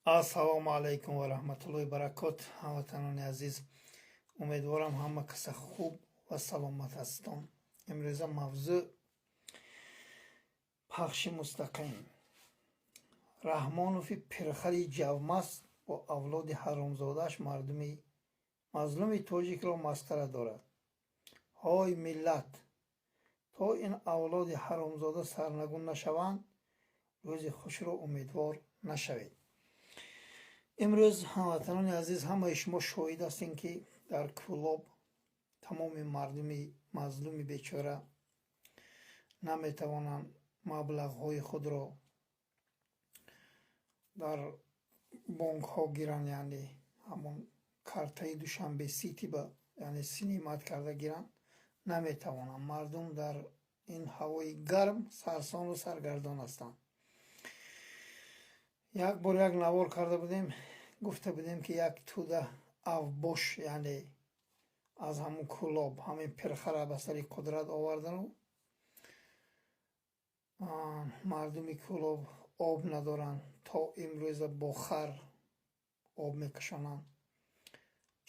Ассалому алайкум ва раҳматуллоҳи баракот. Ҳамватанони азиз, умедворам, ҳама каса хуб ва саломат ҳастон. Имрӯза мавзӯъ пахши мустақим. Раҳмонови пирхари ҷавмаст бо авлоди ҳаромзодааш мардуми мазлуми тоҷикро масхара дорад. Ҳой миллат, то ин авлоди ҳаромзода сарнагун нашаванд, рӯзи хушро умедвор нашавед. Имрӯз, ҳамватанони азиз, ҳамаи шумо шоҳид ҳастем, ки дар Кӯлоб тамоми мардуми мазлуми бечора наметавонанд маблағҳои худро дар бонкҳо гиранд, яъне ҳамон картаи Душанбе Сити ба, яъне снимать карда гиранд, наметавонанд. Мардум дар ин ҳавои гарм сарсону саргардон ҳастанд. Як бор як навор карда будем, гуфта будем, ки як тӯда авбош, яъне аз ҳамун Кӯлоб, ҳамин пирхара ба сари қудрат овардану мардуми Кӯлоб об надоранд, то имрӯза бо хар об мекашонанд.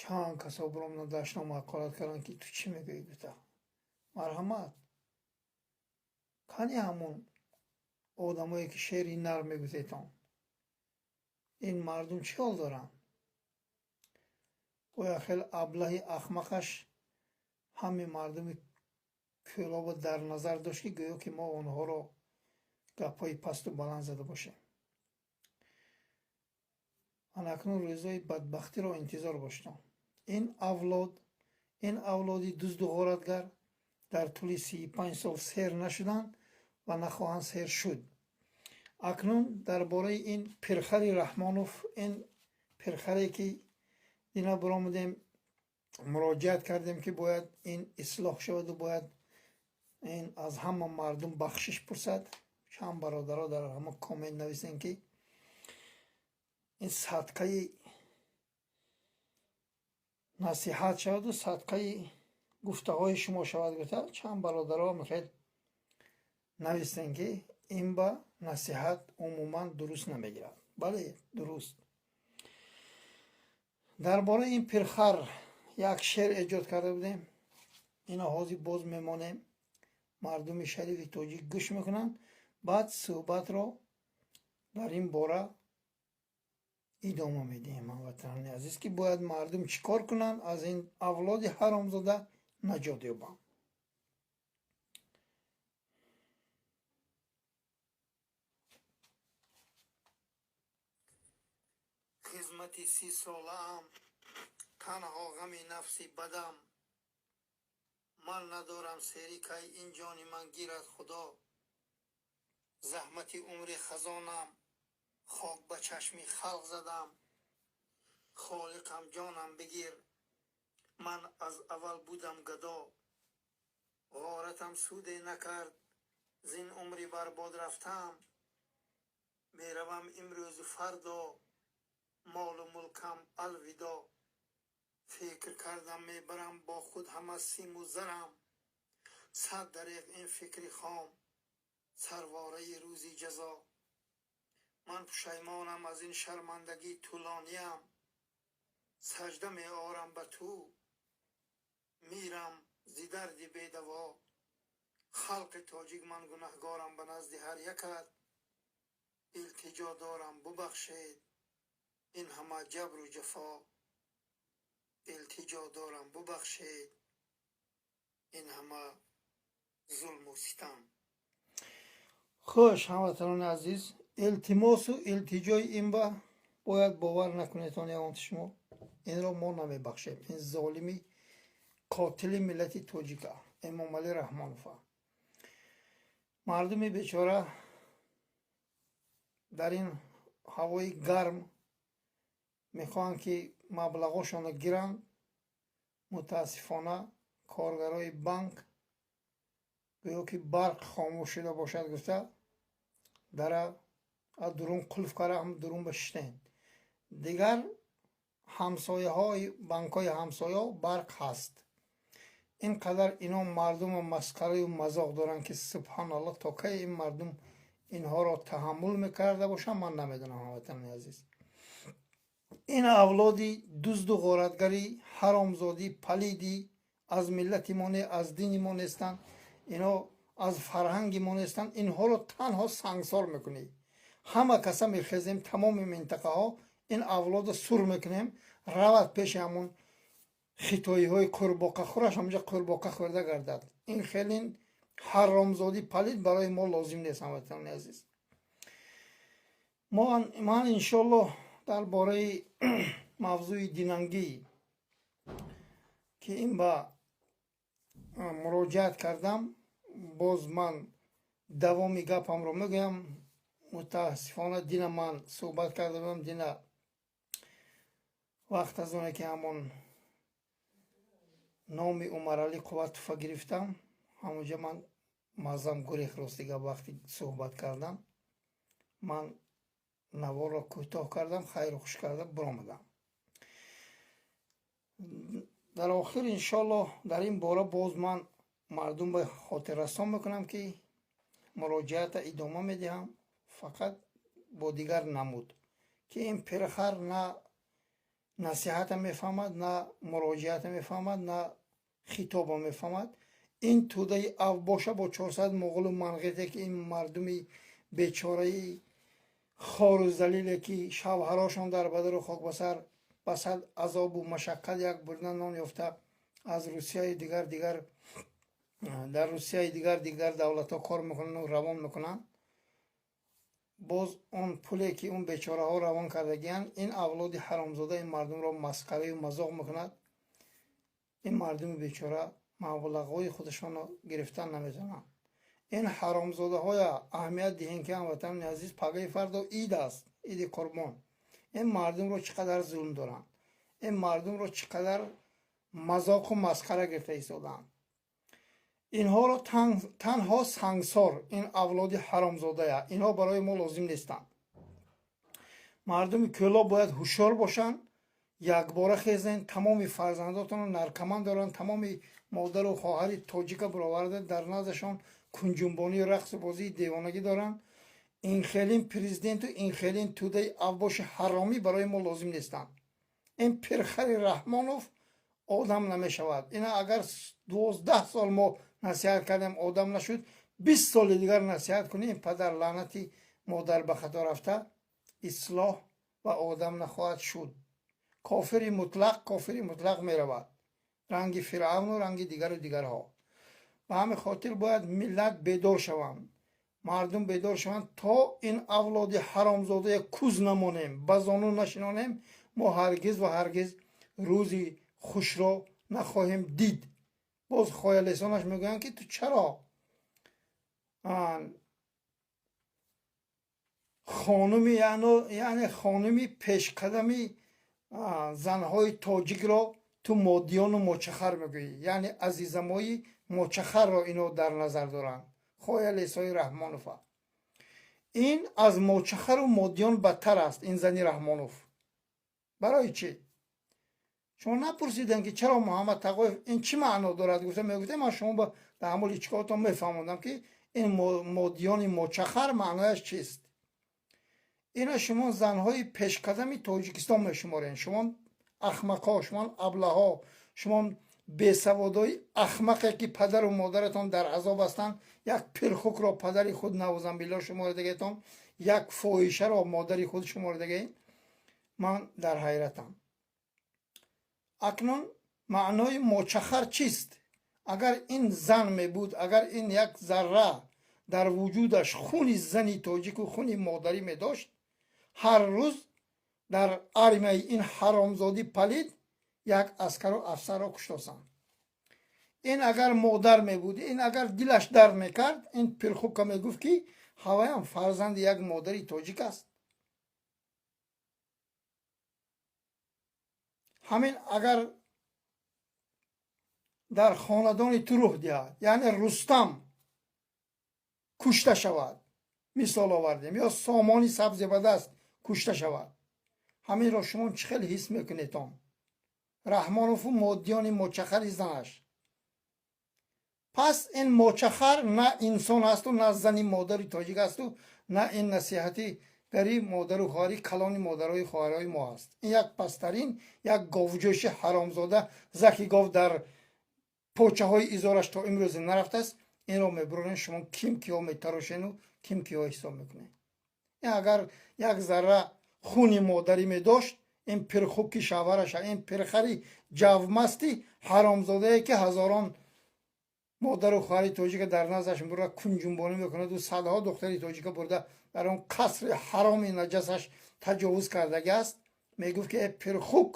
Чанд касо биромаданд, дашном ҳақорат карданд, ки ту чӣ мегӯӣ, гуфта. Марҳамат, кани ҳамун одамое, ки шери нар мегӯзетон? Ин мардум чӣ ҳол доранд? Оя хел аблаҳи ахмақаш ҳами мардуми Кӯлобо дар назар дошт, ки гӯё ки мо онҳоро гапҳои пасту баланд зада бошем. Анакнун рӯзҳои бадбахтиро интизор боштон. Ин авлод, ин авлоди дузду ғоратгар дар тӯли 35 сол сер нашуданд ва нахоҳанд сер шуд. Акнун дар бораи ин пирхари Раҳмонов, ин пирхаре, ки дина биромадем, муроҷиат кардем, ки бояд ин ислоҳ шаваду бояд ин аз ҳама мардум бахшиш пурсад. Чанд бародаро дар ҳама коммент нависем, ки ин садқаи насиҳат шаваду садқаи гуфтаҳои шумо шавад, гуфта. Чанд бародаро хел навистем, ки ин ба насиҳат умуман дуруст намегирад. Бале, дуруст. Дар бораи ин пирхар як шеър эҷод карда будем. Ино ҳозир боз мемонем, мардуми шарифи тоҷик гӯш мекунанд, баъд суҳбатро дар ин бора идома медиҳем, ҳамватанони азиз, ки бояд мардум чӣ кор кунанд, аз ин авлоди ҳаромзода наҷот ёбанд. Хизмати 30 солаам танҳо ғами нафси бадам. Ман надорам сери, кай ин ҷони ман гирад Худо. Заҳмати умри хазонам хок ба чашми халқ задам. Холиқам, ҷонам бигир, ман аз аввал будам гадо. Ғоратам суде накард, зин умри барбод рафтам. Меравам имрӯзу фардо, молу мулкам алвидо. Фикр кардам, мебарам бо худ ҳама симу зарам. Сад дареғ ин фикри хом, сарвораи рӯзи ҷазо. Ман пушаймонам аз ин шармандагии тӯлониям. Сажда меорам ба ту, мирам зи дарди бедаво. Халқи тоҷик, ман гунаҳгорам ба назди ҳар якат. Илтиҷо дорам, бубахшед ин ҳама ҷабру ҷафо. Илтиҷо дорам, бубахшед ин ҳама зулму ситам. Хуш, ҳамватанони азиз, илтимосу илтиҷои ин ба бояд бовар накунедон ягонти шумо. Инро мо намебахшем. Ин золими қотили миллати тоҷика Эмомалӣ Раҳмонова. Мардуми бечора дар ин ҳавои гарм мехоҳанд, ки маблағошонро гиранд. Мутаассифона, коргарои банк гӯё ки барқ хомӯш шуда бошад гуфта, дара аз дурун қулф карда, ҳам дурун ба шиштем. Дигар ҳамсояҳои банкҳои ҳамсояҳо барқ ҳаст. Ин қадар ино мардумро масхараю мазоқ доранд, ки субҳаналлоҳ, то кай ин мардум инҳоро таҳаммул мекарда бошанд, ман намедонам, ҳамватанони азиз. Ин авлоди дузду ғоратгари ҳаромзодӣ палидӣ аз миллати мо не, аз дини мо нестанд, ино аз фарҳанги мо нестанд. Инҳоро танҳо сангсор мекунӣ. Ҳама каса мехезем, тамоми минтақаҳо ин авлодро сур мекунем, равад пеши ҳамон хитоиҳои қурбоқахӯраш, ҳамонҷа қурбоқа хӯрда гардад. Ин хелин ҳаромзодӣ палид барои мо лозим нест, ҳамватанони азиз. Ман иншоллоҳ дар бораи мавзӯи динангӣ, ки ин ба муроҷиат кардам, боз ман давоми гапамро мегӯям. Мутаассифона, дина ман суҳбат карда будам, дина вақт аз оне ки ҳамон номи Умаралӣ Қувватова гирифтам, ҳамонҷа ман маззам гурехт. Рости гап, вақти суҳбат кардам, ман наворро кӯтоҳ кардам, хайру хуш карда биромадам. Дар охир, иншоллоҳ, дар ин бора боз ман мардум ба хотиррасон мекунам, ки муроҷиата идома медиҳам, фақат бо дигар намуд, ки ин пирхар на насиҳата мефаҳмад, на муроҷиата мефаҳмад, на хитоба мефаҳмад. Ин тӯдаи авбоша бо 400 муғулу манғите, ки ин мардуми бечораи хору залиле, ки шавҳарошон дар бадару хокбасар ба сад азобу машаққат як бурда нон ёфта аз Русияи дигар дигар, дар Русияи дигар дигар давлатҳо кор мекунанду равон мекунанд. Боз он пуле, ки он бечораҳо равон кардагиянд, ин авлоди ҳаромзода ин мардумро масхараю мазоқ мекунад. Ин мардуми бечора маблағҳои худашонро гирифтан наметавонанд. Ин ҳаромзодаҳоя аҳамият диҳем, ки, ҳамватанони азиз, пагаи фардо ид аст, иди Қурбон. Ин мардумро чӣ қадар зулм доранд, ин мардумро чӣ қадар мазоқу масхара гирифта истодаанд. Инҳоро танҳо сангсор. Ин авлоди ҳаромзодая, инҳо барои мо лозим нестанд. Мардуми Кӯлоб бояд ҳушёр бошанд, якбора хезен, тамоми фарзандотонро наркоман доранд, тамоми модару хоҳари тоҷика бироварда дар наздашон кунҷунбонию рақсу бозии девонагӣ доранд. Ин хелин президенту ин хелин тӯдаи авбоши ҳаромӣ барои мо лозим нестанд. Ин пирхари Раҳмонов одам намешавад. Ина агар 12 сол мо насиҳат кардем, одам нашуд, 20 соли дигар насиҳат кунем, падар лаънати модар ба хато рафта ислоҳ ва одам нахоҳад шуд. Кофири мутлақ, кофири мутлақ меравад, ранги Фиръавну ранги дигару дигарҳо. Ба ҳамин хотир бояд миллат бедор шаванд, мардум бедор шаванд, то ин авлоди ҳаромзодая куз намонем, ба зону нашинонем, мо ҳаргиз ва ҳаргиз рӯзи хушро нахоҳем дид. Боз хоялесонаш мегӯянд, ки ту чаро хонуми, яъне хонуми пешқадами занҳои тоҷикро ту моддиёну мочахар мегӯӣ? Яъне азизамои мочахарро ино дар назар доранд, хоялесои Раҳмонова. Ин аз мочахару моддиён бадтар аст, ин зани Раҳмонов. Барои чӣ шумо напурсидем, ки чаро Муҳаммад Тақоев ин чӣ маъно дорад? Гуфта мегуфтем, ман шумо дар ҳамон личкаотон мефаҳмондам, ки ин моддиёни мочахар маънояш чист. Ина шумо занҳои пешқадами Тоҷикистон мешуморен. Шумо ахмақҳо, шумо аблаҳо, шумо бесаводои ахмақе, ки падару модаратон дар азоб ҳастанд, як пирхукро падари худ наъузанбилло шуморидагетон, як фоҳишаро модари худ шуморидагед. Ман дар ҳайратам. Акнун маънои мочахар чист? Агар ин зан мебуд, агар ин як зарра дар вуҷудаш хуни зани тоҷику хуни модарӣ медошт, ҳар рӯз дар армияи ин ҳаромзодӣ палид як аскару афсарро куштосанд. Ин агар модар мебуд, ин агар дилаш дард мекард, ин пирхука мегуфт, ки ҳаваям фарзанди як модари тоҷик аст. Ҳамин агар дар хонадони ту рӯҳ диҳад, яъне Рустам кушта шавад, мисол овардем, ё Сомони сабзе ба даст кушта шавад, ҳаминро шумо чӣ хел ҳис мекунедон? Раҳмонову моддиёни мочахари занаш. Пас ин мочахар на инсон асту, на зани модари тоҷик асту, на ин насиҳати Гари модару хоҳари калони модарои хоҳарои мо аст. Ин як пасттарин, як говҷӯши ҳаромзода, заки гов дар почаҳои изораш то имрӯз нарафтааст. Инро мебурорен, шумо ким киҳо метарошену ким киҳо ҳисоб мекунед. Ин агар як зарра хуни модарӣ медошт, ин пирхуки шавараша, ин пирхари ҷавмасти ҳаромзодае, ки ҳазорон модару хоҳари тоҷика дар наздаш бурда кунҷунбонӣ мекунаду садҳо духтари тоҷика бурда дар он қасри ҳароми наҷасаш таҷовуз кардагӣ аст, мегуфт ки э пирхук,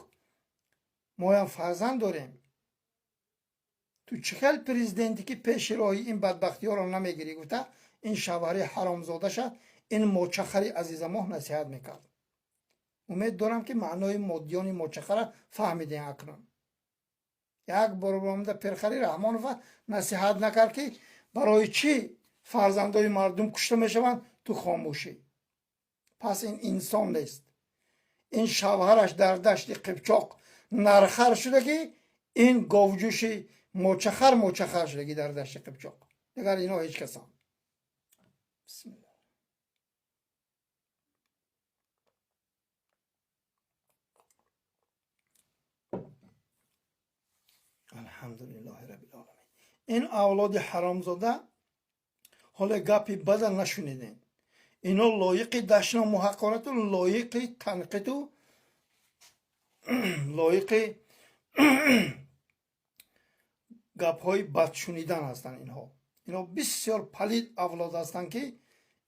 моям фарзанд дорем, ту чӣ хел президенте, ки пеши роҳи ин бадбахтиҳоро намегирӣ, гуфта ин шавҳари ҳаромзодаша, ин мочахари азизамоҳ насиҳат мекард. Умед дорам, ки маънои моддиёни мочахара фаҳмидем. Акнун як бор омада пирхари Раҳмонова насиҳат накард, ки барои чӣ фарзандои мардум кушта мешаванд, ту хомӯшӣ. Пас ин инсон нест. Ин шавҳараш дар Дашти Қибчоқ нархар шуда, ки ин говҷӯши мочахар мочахар шудаги дар Дашти Қибчоқ. Дигар ино ҳеҷ касан. Бисмилла. Алҳамдулиллоҳи раббил оламин. Ин авлоди ҳаромзода, ҳоле гапи бада нашунидем. Ино лоиқи дашному ҳақорату, лоиқи танқиду, лоиқи гапҳои бадшунидан ҳастанд инҳо. Ино бисёр палид авлод ҳастанд, ки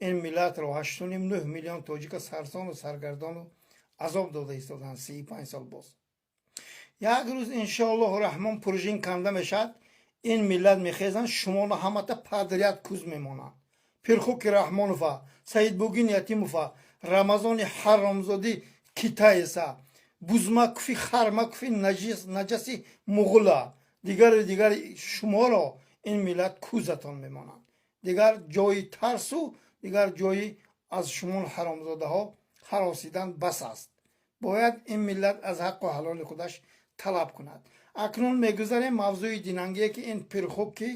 ин миллатро, 8,5-9 миллион тоҷика, сарсону саргардону азоб дода истоданд 35 сол боз. Як рӯз, иншоаллоҳу раҳмон, пружин канда мешавад, ин миллат мехезанд, шуморо ҳамата подряд куз мемонанд. Пирхуки Раҳмонова, Саидбугин Ятимова, Рамазони ҳаромзодӣ китаеса, бузмакуфи хармакуфи наҷаси муғула, дигари дигари шуморо ин миллат кузатон мемонанд. Дигар ҷои тарсу, дигар ҷои аз шумо ҳаромзодаҳо ҳаросидан бас аст. Бояд ин миллат аз ҳаққу ҳалоли худаш талаб кунад. Акнун мегузарем мавзӯи динангие, ки ин пирхук, ки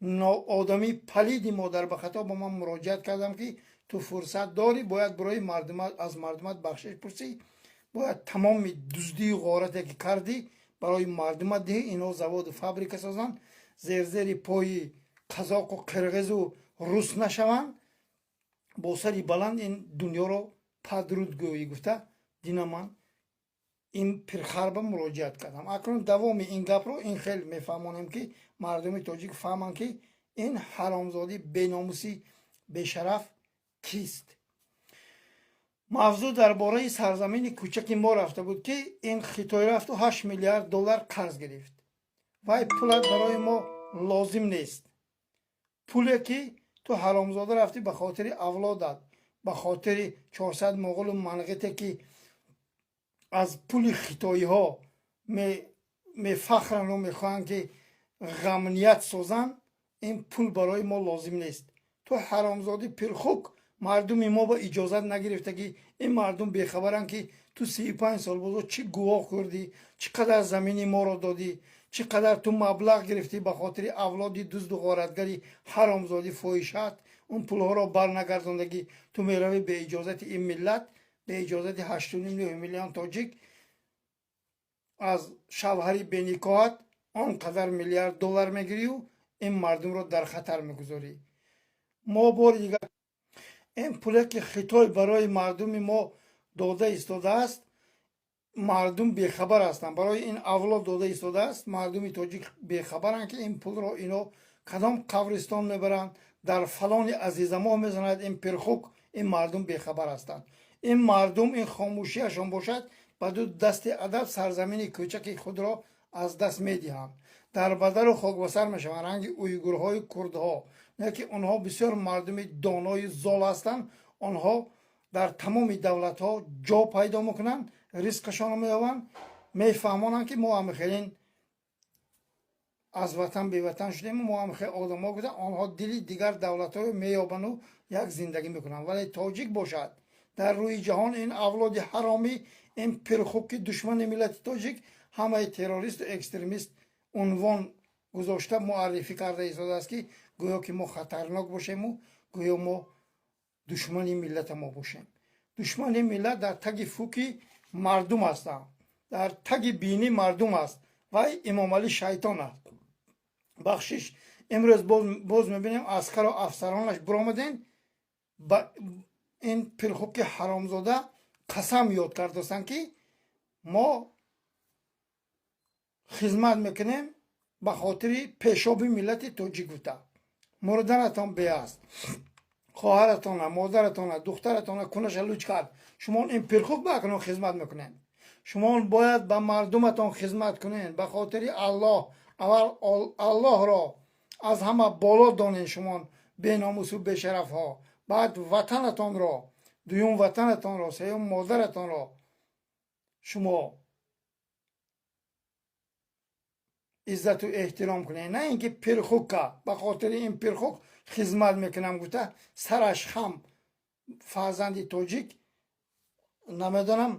ноодамӣ, палиди модарбахато, ба ман муроҷиат кардам, ки ту фурсат дорӣ, бояд барои мардумат аз мардумат бахшиш пурсӣ, бояд тамоми дуздию ғорате, ки кардӣ, барои мардумат диҳӣ, инҳо заводу фабрика созанд, зерзери пои қазоқу қирғизу рус нашаванд, бо сари баланд ин дунёро падруд гӯӣ, гуфта дина ман ин пирхарба муроҷиат кардам. Акнун давоми ин гапро ин хел мефаҳмонем, ки мардуми тоҷик фаҳманд, ки ин ҳаромзодӣ, беномусӣ, бешараф кист. Мавзӯъ дар бораи сарзамини кӯчаки мо рафта буд, ки ин Хитой рафту 8 миллиард доллар қарз гирифт. Вай пулат барои мо лозим нест. Пуле, ки ту ҳаромзода рафтӣ, ба хотири авлодат, ба хотири 400 моғулу манғите, ки аз пули хитоиҳо мефахрану мехоҳанд, ки ғамният созанд, ин пул барои мо лозим нест. Ту ҳаромзодӣ пирхук, мардуми мо ба иҷозат нагирифта, ки ин мардум бехабаранд, ки ту 35 сол бозо чӣ гувоҳ хӯрдӣ, чӣ қадар замини моро додӣ, чӣ қадар ту маблағ гирифтӣ ба хотири авлоди дузду ғоратгари ҳаромзодӣ фоҳишат. Он пулҳоро барнагардондагӣ, ту меравӣ беиҷозати ин миллат, беиҷозати 8,5-9 миллион тоҷик, аз шавҳари беникоҳат он қадар миллиард доллар мегирию ин мардумро дар хатар мегузорӣ. Мо бори дигар ин пуле, ки Хитой барои мардуми мо дода истодааст, мардум бехабар ҳастанд. Барои ин авлод дода истодааст, мардуми тоҷик бехабаранд, ки ин пулро ино кадом қабристон мебаранд, дар фалони азизамоҳ мезанад ин пирхук. Ин мардум бехабар ҳастанд. Ин мардум ин хомӯшиашон бошад, ба ду дасти адаб сарзамини кӯчаки худро аз даст медиҳанд, дар бадару хокбасар мешаванд, ранги уйгурҳои курдҳо. Не ки онҳо бисёр мардуми донои зол ҳастанд. Онҳо дар тамоми давлатҳо ҷо пайдо мекунанд, ризқашонро меёбанд, мефаҳмонанд, ки мо ҳамихелин аз ватан беватан шудем, мо ҳамихел одамҳо гуфтан, онҳо дили дигар давлатҳоро меёбану як зиндагӣ мекунанд. Вале тоҷик бошад, дар рӯи ҷаҳон ин авлоди ҳаромӣ, ин пирхуки душмани миллати тоҷик, ҳамаи террористу экстремист унвон гузошта муаррифӣ карда истодааст, ки гӯё ки мо хатарнок бошему гӯё мо душмани миллата мо бошем. Душмани миллат дар таги фуки мардум ҳастанд, дар таги бини мардум аст. Вай Имомалӣ шайтон аст. Бахшиш, имрӯз боз мебинем, аскару афсаронаш биромаден, ба ин пирхуки ҳаромзода қасам ёд кардастанд, ки мо хизмат мекунем ба хотири пешоби миллати тоҷик гуфта. Мурданатон беаст. Хоҳаратона, модаратона, духтаратона кунаша луч кард. Шумо ин пирхук ба акнун хизмат мекунед. Шумо бояд ба мардуматон хизмат кунед ба хотири Аллоҳ. Аввал Аллоҳро аз ҳама боло донед, шумо беномусу бешарафҳо. Баъд ватанатонро, дуюм ватанатонро, сеюм модаратонро шумо иззату эҳтиром кунед, на ин ки пирхука ба хотири ин пирхук хизмат мекунам гуфта сараш хам. Фарзанди тоҷик намедонам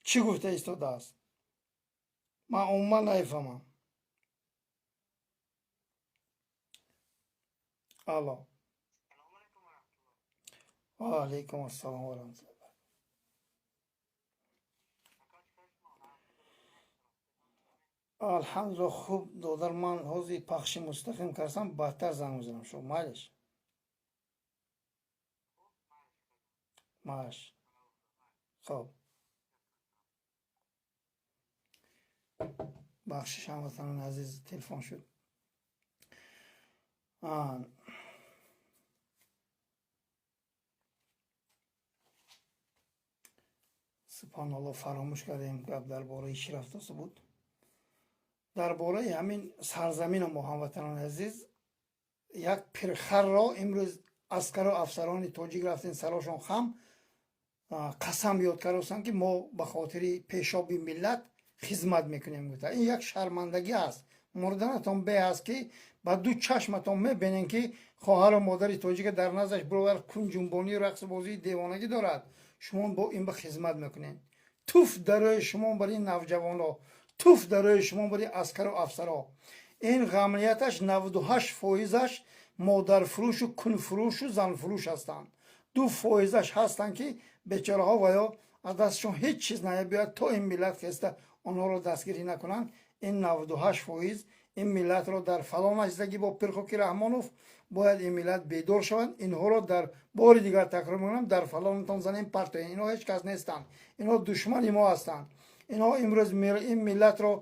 чӣ гуфта истодааст, ман умуман намефаҳмам. Алло, ва алайкум ассалом ва раҳматуллоҳ. Алҳамдулилла, хуб, додар. Ман ҳозир пахши мустақим кардам, баъдтар занг мезанам шумо, майлиш? Маш, хоб. Бахшиш, ҳамватанони азиз, телефон шуд. Субҳаналло, фаромӯш кардем, гап дар бораи чӣ рафтоса буд. Дар бораи ҳамин сарзамина мо, ҳамватанони азиз, як пирхарро имрӯз аскару афсарони тоҷик рафтен, сарошон хам, қасам ёд кардастанд, ки мо ба хотири пешоби миллат хизмат мекунем гуфта. Ин як шармандагӣ аст. Мурданатон беҳ аст, ки ба ду чашматон мебинем, ки хоҳару модари тоҷика дар наздаш бировар кунҷунбонию рақсбозии девонагӣ дорад, шумо бо ин ба хизмат мекунед. Туф дар рӯи шумо бар ин навҷавонҳо, туф дар рӯи шумо бар ин аскару афсаро. Ин ғамнияташ 98 фоизаш модарфурӯшу кунфурӯшу занфурӯш ҳастанд. 2 фоизаш ҳастанд, ки бечораҳо ва ё аз дастшон ҳеҷ чиз намебиёяд. То ин миллат хеста онҳоро дастгирӣ накунанд, ин 98 фоиз ин миллатро дар фалон аҷзагӣ бо пирхоки Раҳмонов. Бояд ин миллат бедор шаванд. Инҳоро дар бори дигар такрор мекунам, дар фалонатон занем, партоем. Инҳо ҳеҷ кас нестанд, инҳо душмани мо ҳастанд. Инҳо имрӯз ин миллатро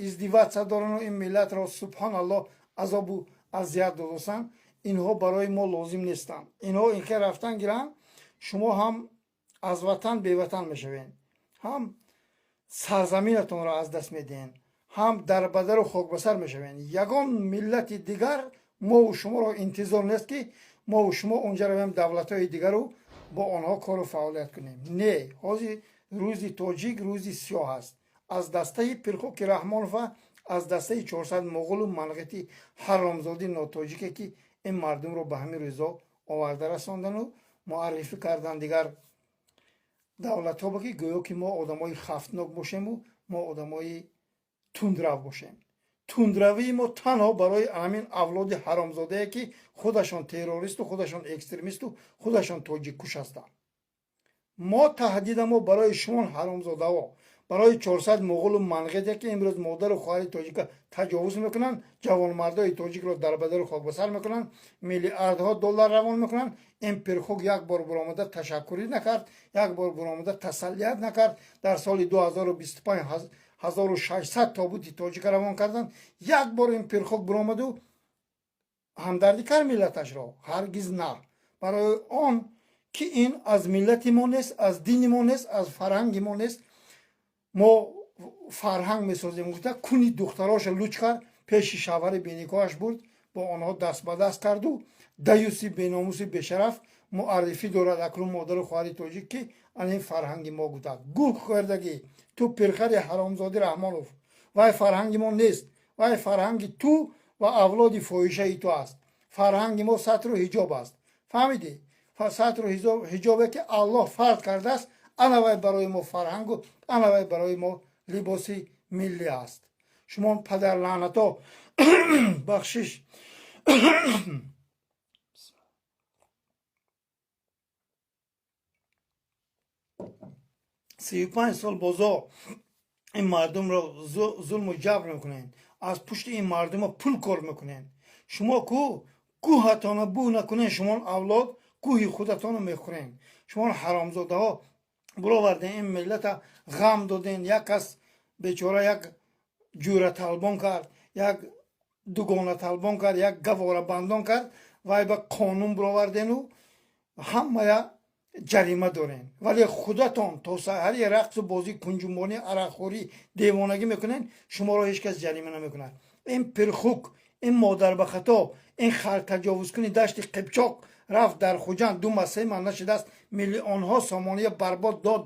издеваться дорану ин миллатро, субҳоналлоҳ, азобу азият додастанд. Инҳо барои мо лозим нестанд. Инҳо инхел рафтан гиранд, шумо ҳам аз ватан беватан мешавед, ҳам сарзаминатонро аз даст медиҳед, ҳам дарбадару хокбасар мешавед. Ягон миллати дигар мову шуморо интизор нест, ки мову шумо онҷа равем, давлатҳои дигару бо онҳо кору фаъолият кунем. Не, ҳозир рӯзи тоҷик рӯзи сиёҳ аст аз дастаи пирхоки Раҳмонова, аз дастаи 400 моғулу манғити ҳаромзоди нотоҷике, ки ин мардумро ба ҳамин рӯзо оварда расондану муаррифӣ кардан дигар давлатҳо, ки гӯё ки мо одамои хафтнок бошему мо одамои тундрав бошем. Тундравии мо танҳо барои ҳамин авлоди ҳаромзодае, ки худашон террористу, худашон экстремисту, худашон тоҷиккуш ҳастанд. Мо таҳдидамо барои шумо, ҳаромзодаҳо, барои 400 моғулу манғите, ки имрӯз модару хоҳари тоҷика таҷовуз мекунанд, ҷавонмардои тоҷикро дарбадару хокбасар мекунанд, миллиардҳо доллар равон мекунанд. Ин пирхук як бор буромада ташаккурӣ накард, як бор буромада тасаллият накард. Дар соли 2025 1600 тобути тоҷика равон карданд. Як бор ин пирхук буромаду ҳамдардӣ кард миллаташро? Ҳаргиз на. Барои он ки ин аз миллати мо нест, аз дини мо нест, аз фарҳанги мо нест. Мо фарҳанг месозем гуфта, куни духтароша луч кард, пеши шавҳари беникоҳаш бурд, бо онҳо даст ба даст карду. Даюси беномуси бешараф муаррифӣ дорад акнун модару хоҳари тоҷик, ки ан ин фарҳанги мо гуфта. Гӯ хӯрдагӣ ту, пирхари ҳаромзоди Раҳмонов, вай фарҳанги мо нест, вай фарҳанги ту ва авлоди фоҳишаи ту аст. Фарҳанги мо сатру ҳиҷоб аст, фаҳмидӣ? Сатру ҳиҷобе, ки Аллоҳ фарз кардааст, ана вай барои мо фарҳангу ана вай барои мо либоси миллӣ аст. Шумо падарлаънато, бахшиш. 35 сол бозо ин мардумро зулму ҷабр мекунед, аз пушти ин мардума пул кор мекунед. Шумо ку гӯҳатона бӯ накунед, шумо авлод гӯҳи худатонро мехӯрен. Шумо ҳаромзодаҳо буроварден, ин миллата ғам доден. Як кас бечора як ҷӯраталбон кард, як дугонаталбон кард, як гаворабандон кард, вай ба қонун буровардену ҳамая ҷарима дорен. Вале худатон то саҳари рақсу бозӣ, кунҷумонӣ, арақхӯрӣ, девонагӣ мекунен, шуморо ҳеҷ кас ҷарима намекунад. Ин пирхук, ин модарбахато, ин хартаҷовузкуни Дашти Қипчоқ рафт дар Хуҷанд, 2 ма, 3 ма нашидааст, миллионҳо сомония барбод дод.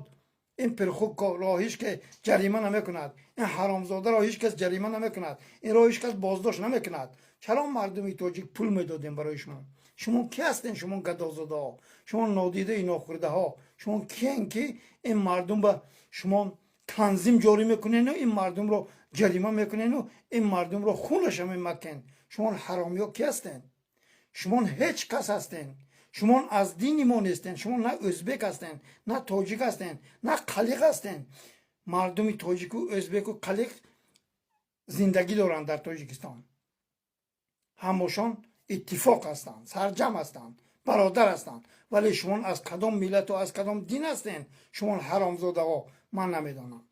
Ин пирхукро ҳеҷ ке ҷарима намекунад, ин ҳаромзодаро ҳеҷ кас ҷарима намекунад, инро ҳеҷ кас боздошт намекунад. Чаро мардуми тоҷик пул медодем барои шумо? Шумо ки ҳастен? Шумо гадозодаҳо, шумо нодидаи нохӯрдаҳо, шумо киен, ки ин мардум ба шумо танзим ҷорӣ мекунену ин мардумро ҷарима мекунену ин мардумро хунаша мемаккен? Шумо ҳаромиё ки ҳастен? Шумо ҳеҷ кас ҳастен. Шумо аз дини мо нестен. Шумо на ӯзбек ҳастен, на тоҷик ҳастен, на қалиқ ҳастен. Мардуми тоҷику ӯзбеку қалиқ зиндагӣ доранд дар Тоҷикистон, ҳамошон иттифоқ ҳастанд, сарҷам ҳастанд, бародар ҳастанд. Вале шумо аз кадом миллату аз кадом дин ҳастен, шумо ҳаромзодаҳо, ман намедонам.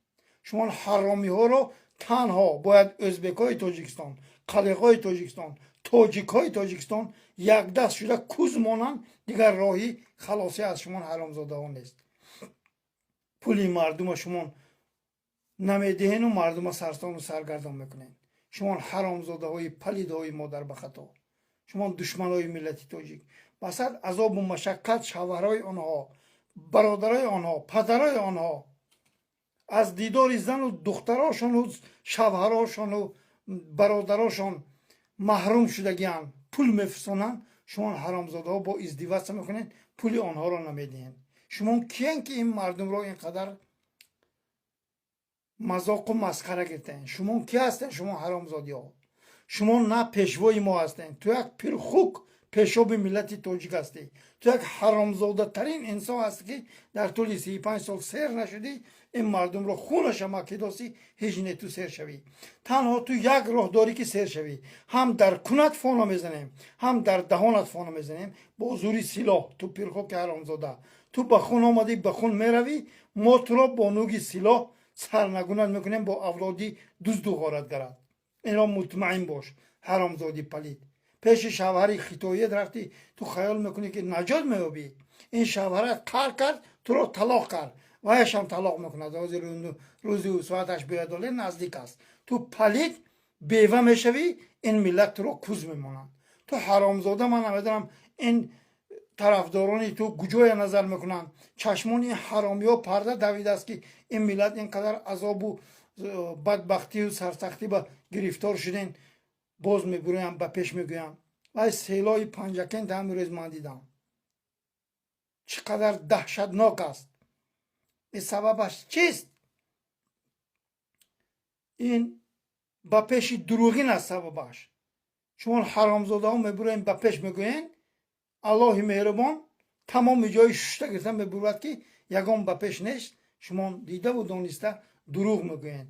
Шумо ҳаромиҳоро танҳо бояд ӯзбекҳои Тоҷикистон, қалиқҳои Тоҷикистон, тоҷикҳои Тоҷикистон якдаст шуда куз монанд. Дигар роҳи халосӣ аз шумо ҳаромзодаҳо нест. Пули мардума шумо намедиҳену мардума сарсону саргардон мекунед. Шумо ҳаромзодаҳои палидҳои модарбахато, шумо душманои миллати тоҷик. Басад азобу машаққат шавҳарҳои онҳо, бародарои онҳо, падарои онҳо аз дидори зану духтарошону шавҳарошону бародарошон маҳрум шудагианд, пул мефирсонанд. Шумо ҳаромзодаҳо бо издеваться мекунед, пули онҳоро намедиҳед. Шумо киян, ки ин мардумро ин қадар мазоқу масхара гиртен? Шумо ки ҳастен, шумо ҳаромзодиҳо? Шумо на пешвои мо ҳастен. Ту як пирхук, пешоби миллати тоҷик ҳастӣ. Ту як ҳаромзодатарин инсон ҳастӣ, ки дар тӯли 35 сол сер нашудӣ, ин мардумро хунаша макидосӣ. Ҳеҷ не, ту сер шавӣ. Танҳо ту як роҳ дорӣ, ки сер шавӣ: ҳам дар кунат фона мезанем, ҳам дар даҳонат фона мезанем бо зури силоҳ. Ту пирхуки ҳаромзода, ту ба хун омадӣ, ба хун меравӣ. Мо туро бо нуги силоҳ сарнагунат мекунем бо авлоди дузду ғоратгарат. Инро мутмаин бош, ҳаромзоди палид. Пеши шавҳари хитоият рафтӣ, ту хаёл мекунӣ, ки наҷот меёбӣ. Ин шавҳарат қаҳр кард, туро талоқ кард, ваяшам талоқ мекунад. Ҳозир рӯзи соаташ биёдоле наздик аст. Ту палид бева мешавӣ, ин миллат туро куз мемонанд. Ту ҳаромзода, ман намедонам, ин тарафдорони ту куҷоя назар мекунанд. Чашмони ин ҳаромиҳо парда давидааст, ки ин миллат ин қадар азобу бадбахтию сарсахтӣ ба гирифтор шуден. Боз мебурӯям, ба пеш мегӯям, вай селои Панҷакент ҳамин рӯз ман дидам, чӣ қадар даҳшатнок аст. Ин сабабаш чист? Ин ба пеши дурӯғин аст сабабаш. Шумо ҳаромзодаҳо мебурӯем, ба пеш мегӯен, Аллоҳи меҳрубон тамоми ҷои шушта гирифта мебурад, ки ягон ба пеш нест. Шумо дидаву дониста дурӯғ мегӯянд.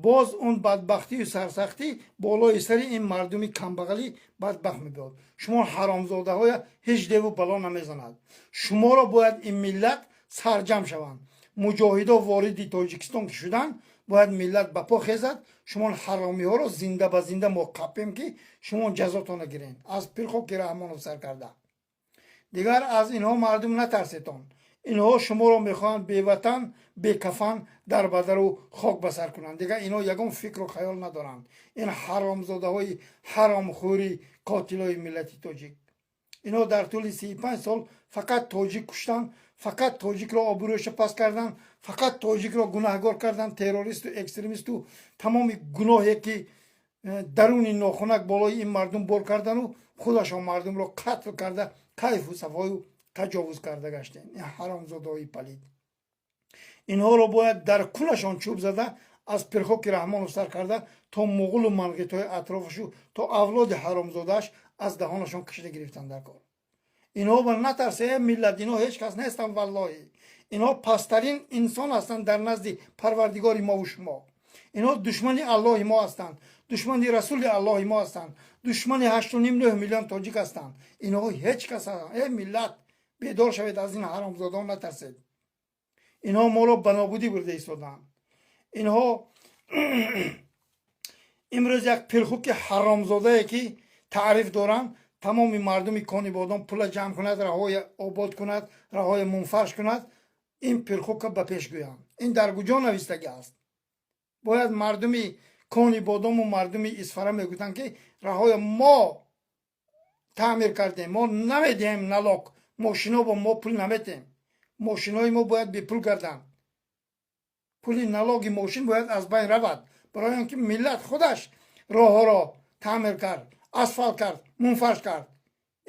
Боз он бадбахтию сарсахтӣ болои сари ин мардуми камбағалӣ бадбахт мебиёд. Шумо ҳаромзодаҳоя ҳеҷ деву бало намезанад. Шуморо бояд ин миллат сарҷам шаванд. Муҷоҳидо вориди Тоҷикистон ки шуданд, бояд миллат ба по хезад. Шумо ҳаромиҳоро зинда ба зинда мо қапем, ки шумо ҷазотонро гирен, аз Пирхоки Раҳмонов сар карда. Дигар аз инҳо, мардум, натарсетон. Инҳо шуморо мехоҳанд беватан, бекафан, дар бадару хок ба сар кунанд. Дигар инҳо ягон фикру хаёл надоранд, ин ҳаромзодаҳои ҳаромхӯри, қотилои миллати тоҷик. Инҳо дар тӯли 35 сол фақат тоҷик куштанд, фақат тоҷикро обрӯяша паст карданд, фақат тоҷикро гунаҳгор карданд, террористу экстремисту тамоми гуноҳе ки даруни нохунак болои ин мардум бор кардану худашон мардумро қатл карда, кайфу сафою таҷовуз карда гаштем. Ин ҳаромзодаҳои палид, инҳоро бояд дар кунашон чӯб зада, аз Пирхоки Раҳмонов сар карда то муғулу манғитҳои атрофашу то авлоди ҳаромзодааш аз даҳонашон кашида гирифтан дар кор. Инҳо ба натарсе, миллат, инҳо ҳеҷ кас нестанд, валлоҳи. Инҳо пасттарин инсон ҳастанд дар назди Парвардигори мову шумо. Инҳо душмани Аллоҳи мо ҳастанд, душмани Расули Аллоҳи мо ҳастанд, душмани 8,5-9 миллион тоҷик ҳастанд. Инҳо ҳеҷ кас. Э миллат, бедор шавед, аз ин ҳаромзодон натарсед. Инҳо моро ба нобудӣ бурда истодаанд. Инҳо имрӯз як пирхуки ҳаромзодае, ки таъриф доранд, тамоми мардуми Конибодом пула ҷамъ кунад, раҳоя обод кунад, раҳоя мунфарш кунад, ин пирхука ба пеш гӯянд. Ин дар куҷо навистагӣ аст? Бояд мардуми Конибодому мардуми Исфара мегуфтанд, ки раҳоя мо таъмир кардем, мо намедиҳем налог, мошино бо мо пул наметем, мошинои мо бояд бепул гарданд, пули налоги мошин бояд аз байн равад, барои он ки миллат худаш роҳҳоро таъмир кард, асфалт кард, мунфарш кард.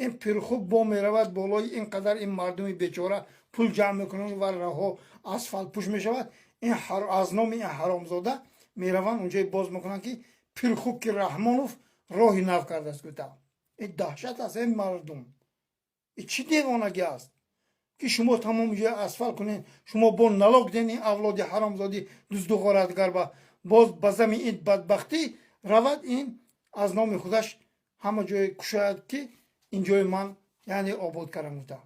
Ин пирхук бо меравад болои ин қадар ин мардуми бечора пул ҷамъ мекунанд ва роҳҳо асфалт пӯш мешавад. Ин аз номи ин ҳаромзода мераванд, унҷое боз мекунанд, ки пирхуки Раҳмонов роҳи нав кардааст гуфта. Ин даҳшат аст, ин мардум. Ин чӣ девонагӣ аст, ки шумо тамоми ҷоя асфалт кунед, шумо бо налог ден, ин авлоди ҳаромзодӣ дузду ғоратгар ба боз ба зами ин бадбахтӣ равад, ин аз номи худаш ҳама ҷое кушояд, ки ин ҷои ман, яъне обод кардам гуфта.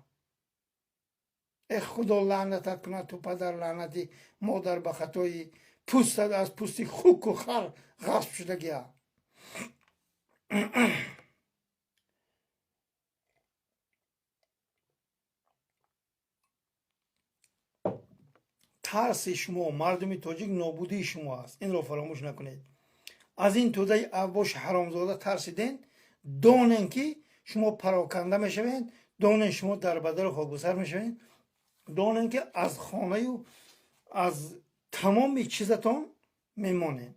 Э Худо лаънатат кунад, ту падар лаънати модар ба хатои пӯстат аз пӯсти хуку хар ғасб шудагия. Тарси шумо, мардуми тоҷик, нобудии шумо аст, инро фаромӯш накунед. Аз ин тӯдаи авбоши ҳаромзода тарсиден, донен, ки шумо пароканда мешавед, донен, шумо дар бадару хокгусар мешавед, донен, ки аз хонаю аз тамоми чизатон мемонед.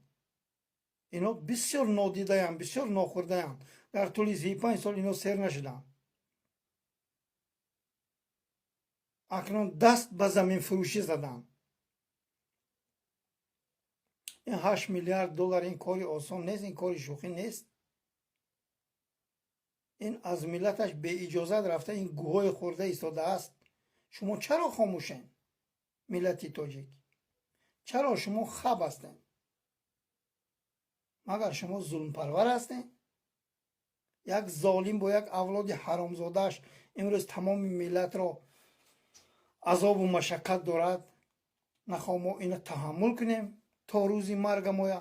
Ино бисёр нодидаям, бисёр нохӯрдаям. Дар тӯли 35 сол ино сер нашуданд. Акнун даст ба заминфурӯшӣ заданд. Ин 8 миллиард доллар ин кори осон нест, ин кори шӯхӣ нест. Ин аз миллаташ беиҷозат рафта, ин гӯҳои хӯрда истодааст. Шумо чаро хомӯшен, миллати тоҷик? Чаро шумо хаб ҳастед? Магар шумо зулмпарвар ҳастед? Як золим бо як авлоди ҳаромзодааш имрӯз тамоми миллатро азобу машаққат дорад. Нахоҳ мо ина таҳаммул кунем то рӯзи маргамоя.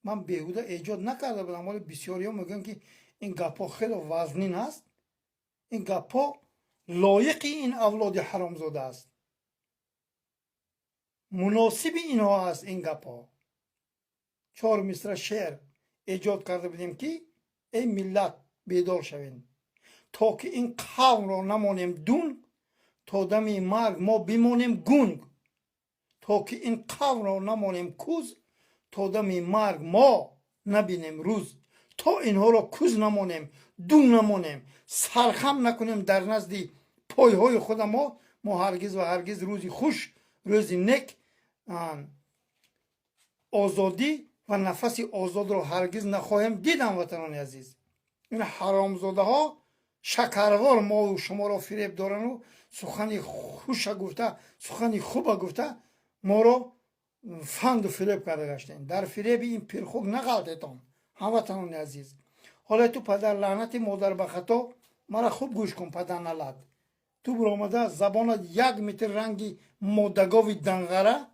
Ман беҳуда эҷод накарда будам, вале бисёриҳо мегӯянд, ки ин гапҳо хеле вазнин аст. Ин гапҳо лоиқи ин авлоди ҳаромзода аст, муносиби инҳо аст ин гапҳо. Чор мисра шеър эҷод карда будем, ки эй миллат, бедор шавем, то ки ин қавмро намонем дунг, то дами марг мо бимонем гунг, то ки ин қавмро намонем куз, то дами марг мо набинем рӯз, то инҳоро куз намонем, дунг намонем, сархам накунем дар назди пойҳои худа, мо ҳаргиз ва ҳаргиз рӯзи хуш, рӯзи нек, озодӣ ва нафаси озодро ҳаргиз нахоҳем дид. Ҳамватанони азиз, ин ҳаромзодаҳо шакарвор мову шуморо фиреб дорану сухани хуша гуфта, сухани хуба гуфта, моро фанду фиреб карда гаштем. Дар фиреби ин пирхук нағалтетон, ҳамватанони азиз. Ҳоле ту падар лаънати модар ба хато, мара хуб гӯш кун, падар налат. Ту биромада забонат як метр ранги модагови данғара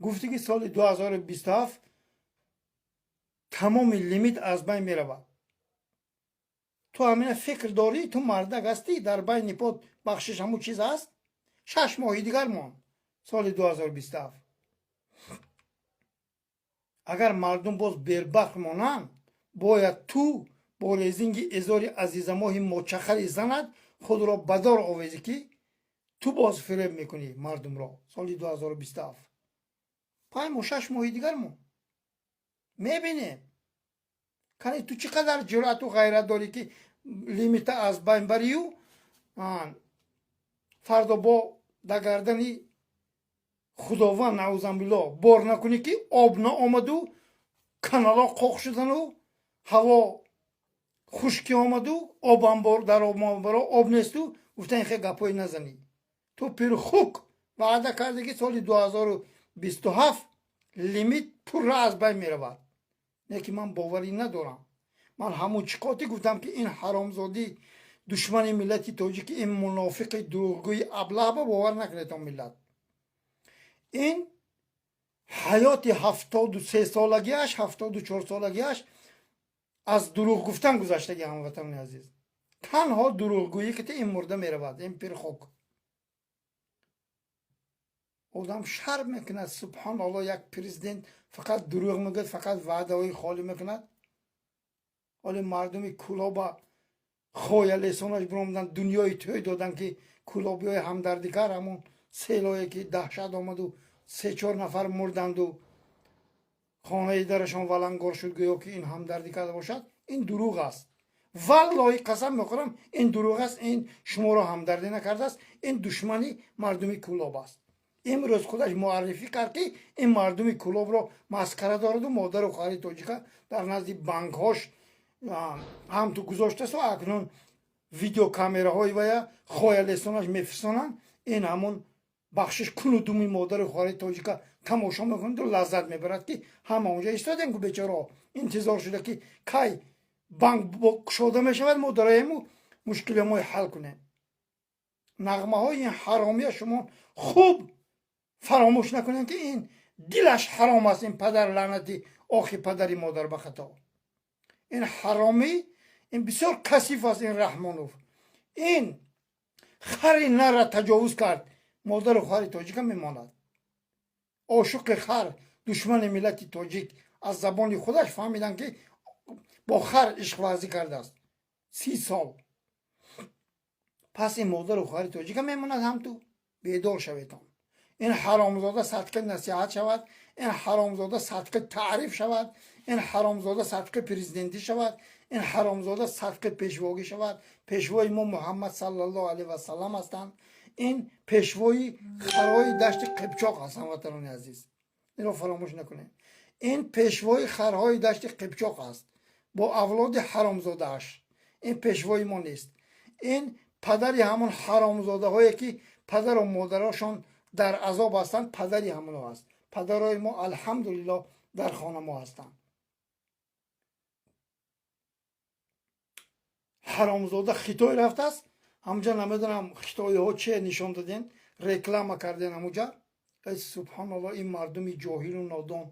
гуфтӣ, ки соли 2027 тамоми лимит аз байн меравад. Ту ҳамина фикр дорӣ? Ту мардак ҳастӣ? Дар байни под бахшиш ҳамун чиз ҳаст. 6 моҳи дигар монд соли 2027. Агар мардум боз бербахт монанд, бояд ту бо резинги эзори азизамоҳи мочахари занат худро ба дор овезӣ, ки ту боз фиреб мекунӣ мардумро. Соли 2027 5 моҳ, 6 моҳи дигар монд, мебинем. Кани, ту чӣ қадар ҷуръату ғайрат дорӣ, ки лимита аз байн барию фардо бо дар гардани Худованд, наъузанбилло, бор накунӣ, ки об наомаду, каналҳо қоқ шудану ҳаво хушкӣ омаду, обамбор дар обамборо об несту гуфта, ин хел гапҳое назанӣ. Ту пирхук ваъда кардӣ, ки соли 2027 лимит пурра аз байн меравад. Не ки ман боварӣ надорам. Ман ҳамун чӣ қотӣ гуфтам, ки ин ҳаромзодӣ, душмани миллати тоҷики, ин мунофиқи дурӯғгӯи аблаҳба бовар накунед, он миллат. Ин ҳаёти 73-солагиаш, 74-солагиаш аз дурӯғ гуфтан гузаштаги. Ҳамватанони азиз, танҳо дурӯғгӯӣ ки ин мурда меравад. Ин пирхок одам шарм мекунад. Субҳоналло, як президент фақат дурӯғ мегӯяд, фақат ваъдаҳои холӣ мекунад. Ҳоли мардуми Кӯлоба хоялесонаш биромаданд, дунёи тӯй доданд, ки кӯлобиҳои ҳамдардӣ кард. Ҳамон селое ки даҳшат омаду се-чор нафар мурданду хонаи дарашон валангор шуд, гӯё ки ин ҳамдардӣ карда бошад. Ин дурӯғ аст, валлоҳи қасам мехӯрам, ин дурӯғ аст. Ин шуморо ҳамдардӣ накардааст, ин душмани мардуми Кӯлоб аст. Имрӯз худаш муаррифӣ кард, ки ин мардуми Кӯлобро масхара дораду модару хоҳари тоҷика дар назди банкҳош ҳам ту гузоштасту акнун видеокамераҳои вая хоялесонаш мефисонанд. Ин ҳамон бахшиш куну думи модару хоҳари тоҷика тамошо мекунаду лаззат мебарад, ки ҳама онҷа истодем ку, бечораҳо интизор шуда, ки кай банк кушода мешавад, мо дароему мушкилиҳои ҳал кунем. Нағмаҳои ин ҳаромия шумо хуб фаромӯш накунем, ки ин дилаш ҳаром аст. Ин падар лаънати охи падари модар ба хато, ин ҳаромӣ, ин бисёр касиф аст. Ин Раҳмонов, ин хари нара таҷовуз кард, модару хоҳари тоҷика мемонад. Ошуқи хар, душмани миллати тоҷик, аз забони худаш фаҳмиданд, ки бо хар ишқварзӣ кардааст 30 сол. Пас ин модару хоҳари тоҷика мемонад. Ҳам ту бедор шаветон. Ин ҳаромзода садқи насиҳат шавад, ин ҳаромзода садқи таъриф шавад, ин ҳаромзода садқи президентӣ шавад, ин ҳаромзода садқи пешвогӣ шавад. Пешвои мо Муҳаммад саллаллоҳу алайҳи васаллам ҳастанд. Ин пешвои харои дашти Қипчоқ аст. Ҳамватанони азиз, инро фаромӯш накунед. Ин пешвои харҳои дашти Қипчоқ аст бо авлоди ҳаромзодааш. Ин пешвои мо нест. Ин падари ҳамон ҳаромзодаҳое, ки падару модарошон дар азоб ҳастанд, падари ҳамонҳо аст. Падарои мо, алҳамдулиллоҳ, дар хона мо ҳастанд. Ҳаромзода Хитой рафтааст. Ҳамуҷа намедонам, хитоиҳо че нишон даден, реклама карден ҳамуҷа. Эй субҳоналло, ин мардуми ҷоҳилу нодон.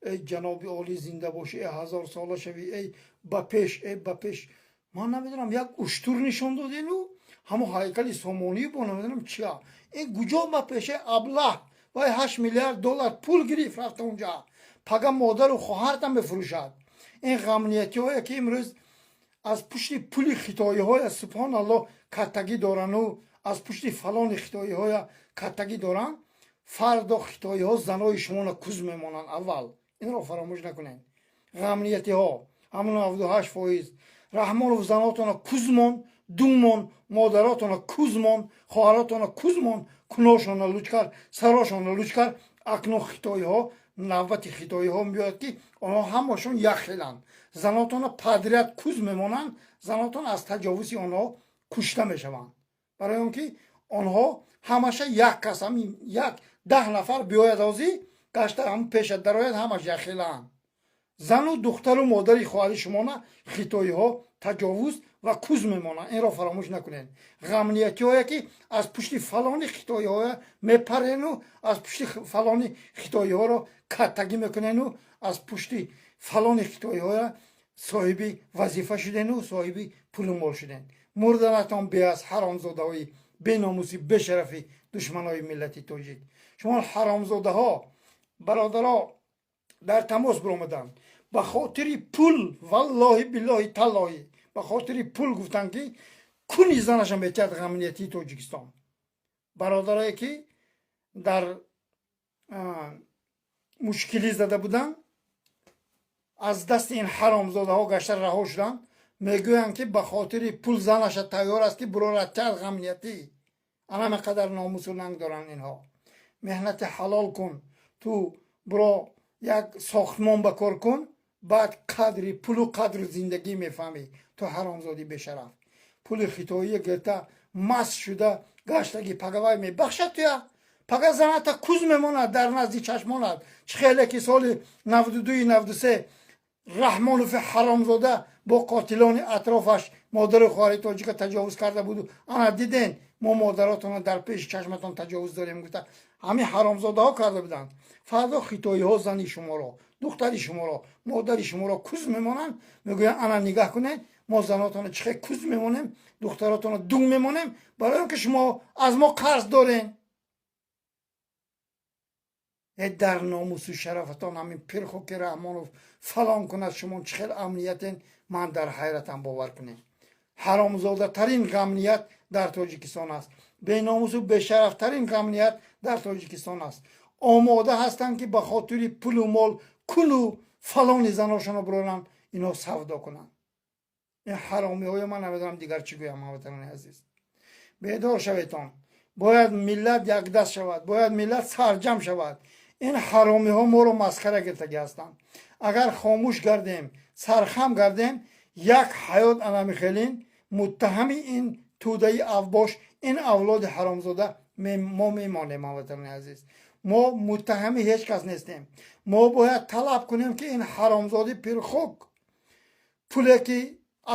Эй ҷаноби олӣ, зинда бошӣ, эй ҳазорсола шавӣ, эй ба пеш, эй ба пеш. Ман намедонам, як уштур нишон додену ҳамон ҳайкали Сомонӣ бо намедонам чия. Ин куҷо ба пеше, аблаҳ? Вай 8 миллиард доллар пул гирифт, рафта унҷа. Пага модару хоҳартам мефурӯшад. Ин ғамниятиҳое, ки имрӯз аз пушти пули хитоиҳоя, субҳоналло, каттагӣ дорану аз пушти фалони хитоиҳоя каттагӣ доранд, фардо хитоиҳо занои шуморо куз мемонанд аввал. Инро фаромӯш накунед. Ғамниятиҳо ҳамон 98%. Раҳмонов занотона кузмон, думон, модаротона кузмон, хоҳаротона кузмон, куношона луч кард, сарошона луч кард. Акнун хитоиҳо, навбати хитоиҳо меояд, ки онҳо ҳамашон якхеланд. Занотона подряд куз мемонанд, занотон аз таҷовузи онҳо кушта мешаванд, барои он ки онҳо ҳамаша як кас. Ҳамин як 10 нафар биёяд, ҳозӣ гашта ҳам пеша дарояд, ҳамаш якхелаанд. Зану духтару модари хоҳари шумона хитоиҳо таҷовуз ва куз мемонанд. Инро фаромӯш накунед. Ғамниятиҳое, ки аз пушти фалони хитоиҳоя мепарену аз пушти фалони хитоиҳоро каттагӣ мекунену аз пушти фалони хитоиҳоя соҳиби вазифа шудену соҳиби пулу мол шуден, мурданатон беаз, ҳаромзодаҳои беномуси, бешарафи, душманои миллати тоҷик. Шумо ҳаромзодаҳо, бародаро дар тамос биромаданд ба хотири пул. Валлоҳи, биллоҳи, таллоҳи, ба хотири пул гуфтанд, ки куни занаша метиҳад ғамниятии Тоҷикистон. Бародарое, ки дар мушкилӣ зада буданд, аз дасти ин ҳаромзодаҳо гашта раҳо шуданд, мегӯянд, ки ба хотири пул занаша тайёр аст, ки бурорад тиҳад ғамниятӣ. Анаме қадар номусу нанг доранд инҳо. Меҳнати ҳалол кун, ту буро як сохтмон ба кор кун, баъд қадри пулу қадри зиндагӣ мефаҳмӣ. Ту ҳаромзодӣ бешараф, пули хитоия гирта маст шуда. Гаштагӣ пагавай мебахшад туя? Пага заната куз мемонад дар назди чашмонад. Чӣ хеле ки соли 92-ю 93 Раҳмонови ҳаромзода бо қотилони атрофаш модару хоҳари тоҷика таҷовуз карда буду, ана диден, мо модаротонро дар пеши чашматон таҷовуз дорем гуфта, ҳамин ҳаромзодаҳо карда буданд. Фардо хитоиҳо зани шуморо, духтари шуморо, модари шуморо куз мемонанд, мегӯянд: ана нигаҳ кунед, мо занотонро чӣ хел куз мемонем, духтаротонро дунг мемонем, барои он ки шумо аз мо қарз дорен. Э, дар номусу шарафатон ҳамин пирхоки Раҳмонов фалон кунад, шумо чӣ хел амниятен? Ман дар ҳайратам, бовар кунем. Ҳаромзодатарин амният дар Тоҷикистон аст, беномусу бешарафтарин амният дар Тоҷикистон аст. Омода ҳастанд, ки ба хотири пулу мол куну фалони заношонро буроранд, ино савдо кунанд. Ин ҳаромиҳоё ман намедонам дигар чӣ гӯям. Ҳамватанони азиз, бедор шаветон. Бояд миллат якдаст шавад, бояд миллат сарҷам шавад. Ин ҳаромиҳо моро масхара гирифтагӣ ҳастанд. Агар хомӯш гардем, сархам гардем, як ҳаёт анамихелин муттаҳами ин тӯдаи авбош, ин авлоди ҳаромзода мо мемонем. Ҳамватанони азиз, мо муттаҳами ҳеҷ кас нестем. Мо бояд талаб кунем, ки ин ҳаромзоди пирхук пуле ки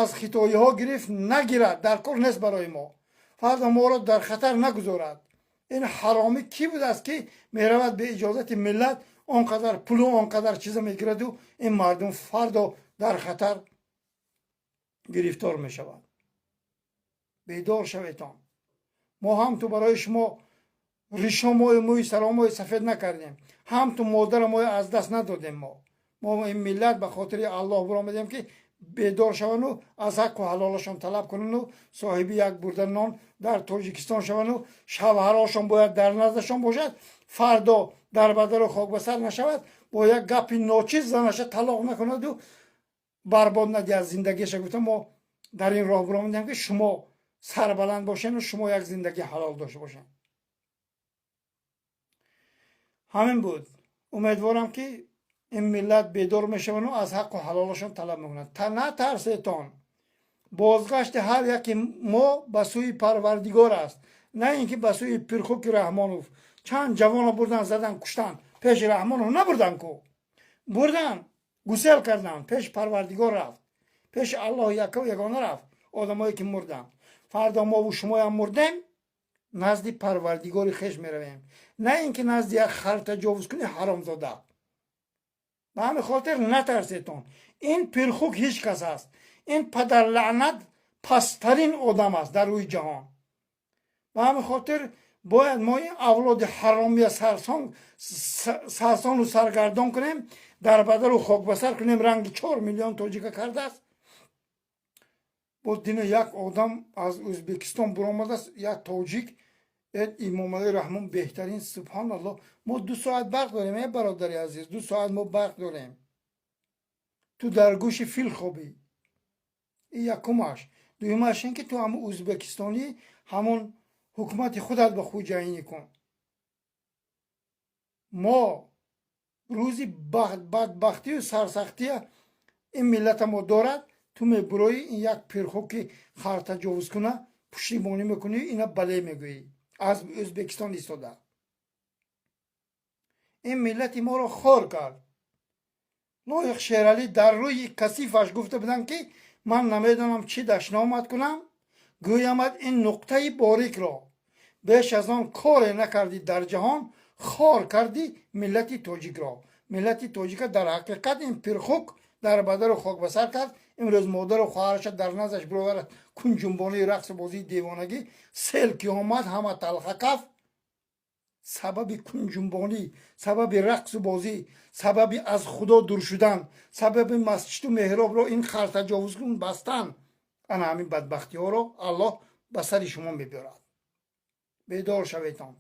аз хитоиҳо гирифт, нагирад, дар кор нест барои мо, фардо моро дар хатар нагузорад. Ин ҳаромӣ кӣ будааст, ки меравад, бе иҷозати миллат он қадар пулу он қадар чиза мегираду ин мардум фардо дар хатар гирифтор мешавад? Бедор шаветон. Мо ҳам ту барои шумо ришомою мӯи саромои сафед накардем, ҳам ту модарамоя аз даст надодем. Мо ин миллат ба хотири Аллоҳ биромадем, ки бедор шавану аз ҳаққу ҳалолашон талаб кунану соҳиби як бурда нон дар Тоҷикистон шавану шавҳарошон бояд дар наздашон бошад, фардо дар бадару хокбасар нашавад, бо як гапи ночиз занаша талоқ накунаду барбод надиҳад зиндагиаша гуфта, мо дар ин роҳ биромадем, ки шумо сарбаланд бошену шумо як зиндагии ҳалол дошта бошед. Ҳамин буд. Умедворам, ки ин миллат бедор мешавану аз ҳаққу ҳалолашон талаб мекунанд. Натарсетон. Бозгашти ҳар яке мо ба сӯи Парвардигор аст, на ин ки ба сӯи пирхуки Раҳмонов. Чанд ҷавонро бурдан, задан, куштан. Пеши Раҳмонов набурдан ку, бурдан, гусел кардан, пеши Парвардигор рафт, пеши Аллоҳи якаву ягона рафт одамое ки мурданд. Фардо мову шумоям мурдем, назди Парвардигори хеш меравем, на ин ки назди як хартаҷовузкуни ҳаромзода. Ба ҳамин хотир натарсетон. Ин пирхук ҳеҷ кас аст, ин падарлаънат пасттарин одам аст дар рӯи ҷаҳон. Ба ҳамин хотир бояд мо ин авлоди ҳаромия сарсону саргардон кунем, дар бадару хокбасар кунем. Ранги 4 миллион тоҷика кардааст. Боз дина як одам аз Ӯзбекистон буромадааст, як тоҷик: Имомалӣ Раҳмон беҳтарин. Субҳоналлоҳ, мо 2 соат барқ дорем. Э, бародари азиз, 2 соат мо барқ дорем, ту дар гӯши фил хобӣ. И якумаш. Дуюмаш ин ки ту ҳамун ӯзбекистонӣ, ҳамон ҳукумати худат ба хуҷаинӣ кун. Мо рӯзи бадбахтию сарсахтия ин миллата мо дорад, ту мебуроӣ, ин як пирхуки хартаҷовузкуна пуштибонӣ мекунӣ, ина бале мегӯӣ аз Ӯзбекистон истода. Ин миллати моро хор кард. Лоиқ Шералӣ дар рӯи касифаш гуфта буданд, ки ман намедонам чӣ дашномат кунам, гӯямад ин нуқтаи борикро. Беш аз он коре накардӣ дар ҷаҳон, хор кардӣ миллати тоҷикро. Миллати тоҷика дар ҳақиқат ин пирхук дар бадару хокбасар кард. Имрӯз модару хоҳараша дар наздаш бироварад, кунҷунбонии рақсу бозии девонагӣ. Сел ки омад, ҳама талхакаф. Сабаби кунҷунбонӣ, сабаби рақсу бозӣ, сабаби аз Худо дур шудан, сабаби масҷиду меҳробро ин хартаҷовузкун бастан, ана ҳамин бадбахтиҳоро Аллоҳ ба сари шумо мебиёрад. Бедор шаветон.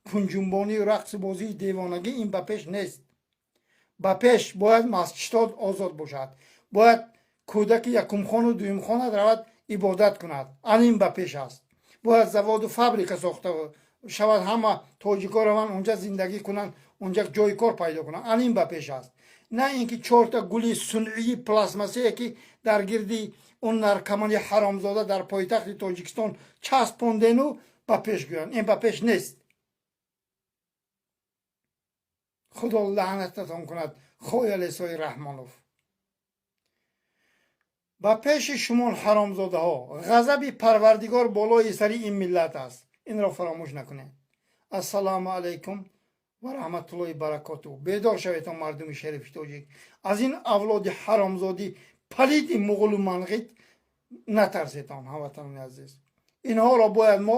Кунҷунбонию рақсу бозии девонагӣ ин ба пеш нест. Ба пеш бояд масҷидот озод бошад, бояд кӯдаки якумхону дуюмхонат равад, ибодат кунад. Ана ин ба пеш аст. Бояд заводу фабрика сохта шавад, ҳама тоҷико раванд, унҷа зиндагӣ кунанд, унҷа ҷои кор пайдо кунанд. Ана ин ба пеш аст, на ин ки чорта гули сунъии пластмассие ки дар гирди он наркомани ҳаромзода дар пойтахти Тоҷикистон часпондену. Ба пеш гӯянд, ин ба пеш нест. Худо лаънататон кунад, хоялесои Раҳмонов. Ба пеши шумо, ҳаромзодаҳо, ғазаби Парвардигор болои сари ин миллат аст. Инро фаромӯш накунед. Ассалому алайкум ва раҳматуллоҳи баракоту. Бедор шаведон, мардуми шарифи тоҷик. Аз ин авлоди ҳаромзодӣ, палиди муғулу манғит натарсетон, ҳамватанони азиз. Инҳоро бояд мо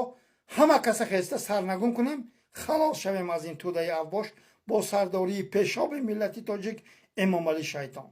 ҳама каса хеста сарнагун кунем, халос шавем аз ин тӯдаи авбош бо сардории пешоби миллати тоҷик Эмомалӣ шайтон.